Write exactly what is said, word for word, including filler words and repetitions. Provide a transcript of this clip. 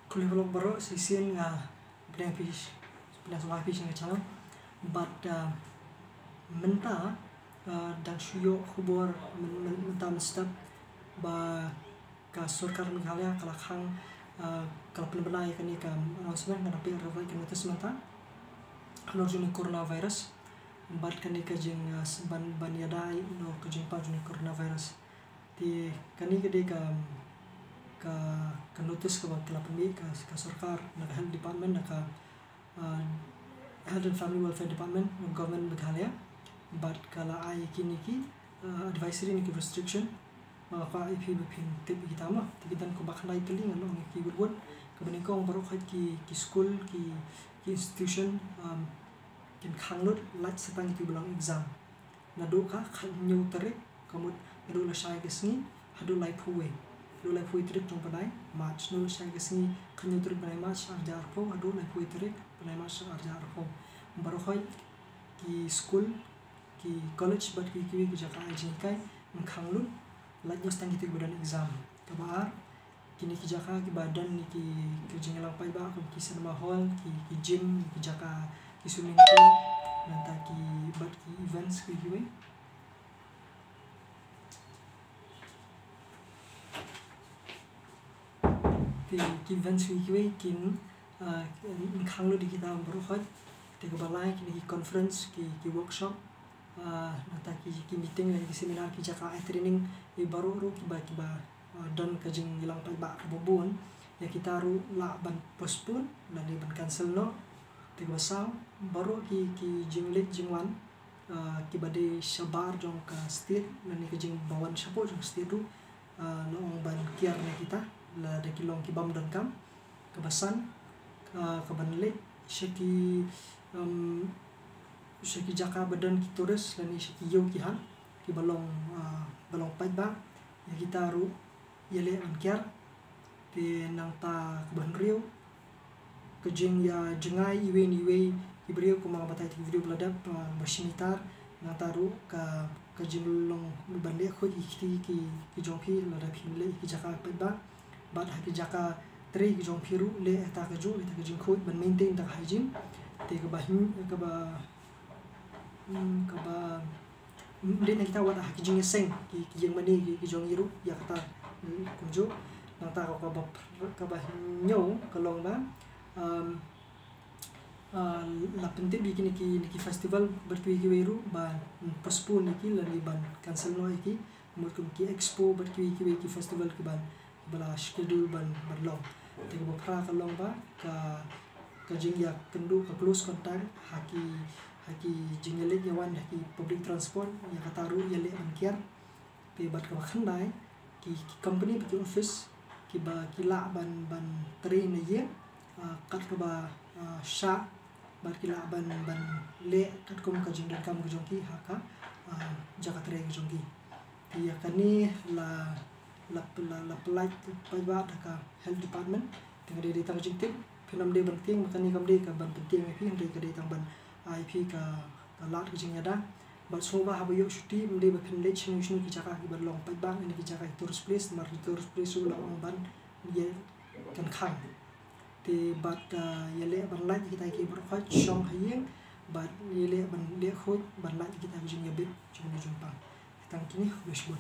Khublei baroh, shisien nga pdiang phi, pdiang sngewbha phi sha ka channel. Bad mynta dang shu ïoh khubor mynta mynstep ba ka sorkar Meghalaya ka la khang, ka la pynbna ïa kane ka announcement, ka la pynbna ïa ka notice mynta halor jong kane ka coronavirus. Bad kane ka jing ban ban ïada ïa ka jingpang jong kane ka coronavirus. Te kane ka dei ka, ka, ka notice kaba ka la pynmih ka, ka sorkar na ka Health Department, na ka Health and Family Welfare Department, Government Meghalaya. Bad ka la ai kine ki advisory ne ki restriction. Nga kwah ïa phi ba phin tip ïa kita mo. Te ki don kumba khyndai tylli, nga ong ïa ki wut wut. Kaba nyngkong, baroh khoit ki, ki skul, ki, ki institution kin khang lut lait sa tang ïa kiba long exam. Naduh ka khathynñiew tarik, ka mut naduh lashai ka sngi haduh laiphew wei, haduh laiphew wei tarik jong u bnai March. Naduh lashai ka sngi khathynñiew tarik bnai March arhajar arphew haduh laiphew wei tarik bnai March arhajar arphew. Baroh khoit ki skul, ki college bad ki, kiwei ki jaka ai jinghikai kin khang lut lait noh sa tang kito kiba don exam. Kaba ar, kine ki jaka kiba don ne ki, ki jingïalang paidbah kum ki cinema hall, ki, ki gym, ki jaka, ki swimming pool, nangta ki, bad ki events ki, kiwei. Te ki events ki, kiwei kin, kin khang lut ïa kita baroh khoit. Te kaba lai, kine ki conference, ki, ki workshop, nangta ki, ki meeting, ki seminar, ki jaka ai training ïa baroh ruh kiba, kiba don ka jingïalang paidbah kaba bun, ïa kita ruh lah ban postpone lane ban cancel noh. Te kaba saw, baroh ki, ki jingleit jingwan kiba dei shabar jong ka state lane ka jingbawan shapoh jong ka state ruh, la ong ban kiar na kita lada ki long ki bym donkam. Kaba san, ka ban leit sha ki, sha ki jaka ba don ki tourist lane sha ki ïew ki hat kiba long, ba long paidbah, ïa kita ruh ïaleh ban kiar. Te nangta kaba hynriew, ka jingïajngai iwei na iwei i briew, kumba nga batai ha ki video ba la dep, ba shi mitar. Nangta ruh ka, ka jinglong ban leh khuid ïa ki kti ki, ki jong phi lada phi leit ki jaka paidbah. Bad ha ki jaka trei ki jong phi ruh leh ïa kata kajuh, ïa kata ka jingkhuid ban maintain ïa kata ka hygiene. Te kaba hyn, kaba, kaba ym dei na kita, wat ha ki jingïaseng ki, ki ïing mane ki, ki jong ngi ruh ïa kata kumjuh. Nangta ka, kaba, kaba hynñiew ka long ba la pyntip ïa kine ki, ki festival bad kiwei kiwei ruh ban postpone ïa ki lane ban cancel noh ïa ki. Mut kum ki expo bad kiwei kiwei ki festival kiban, ba la schedule ban, ban long. Te kaba phra ka long ba ka, ka jingïakynduh, ka close contact ha ki, ha ki jingïaleit ïawan ha ki public transport, ïa kata ruh ïaleh ban kiar. Te bad kaba khyndai, ki, ki company bad ki office kiba ki lah ban, ban trei na ïing kat kaba shah, bad ki lah ban, ban leh katkum ka jingdonkam ka jong ki ha ka jaka trei ka jong ki. Te ïa kane la, la, la, la pyllait paidbah da ka Health Department. Te ka dei, dei tang ka jingtip, phin ym dei ban tieng, ba kane kam dei ka ban pyntieng ïa phi, hynrei ka dei tang ban ai phi ka, ka lad ka jingïada. Bad sngewbha haba ïoh shuti ym dei ba phin leit shano shano ki jaka kiba long paidbah ne ki jaka ki tourist place, namar ki tourist place ruh la ong ban ïa kan khang. Te bad ïaleh ban lait ïa kita ki baroh khoit, shong ha ïing, bad ïaleh ban leh khuid ban lait ïa kita ki jingïabit jong u jong u pang. Tang kine, khublei shibun.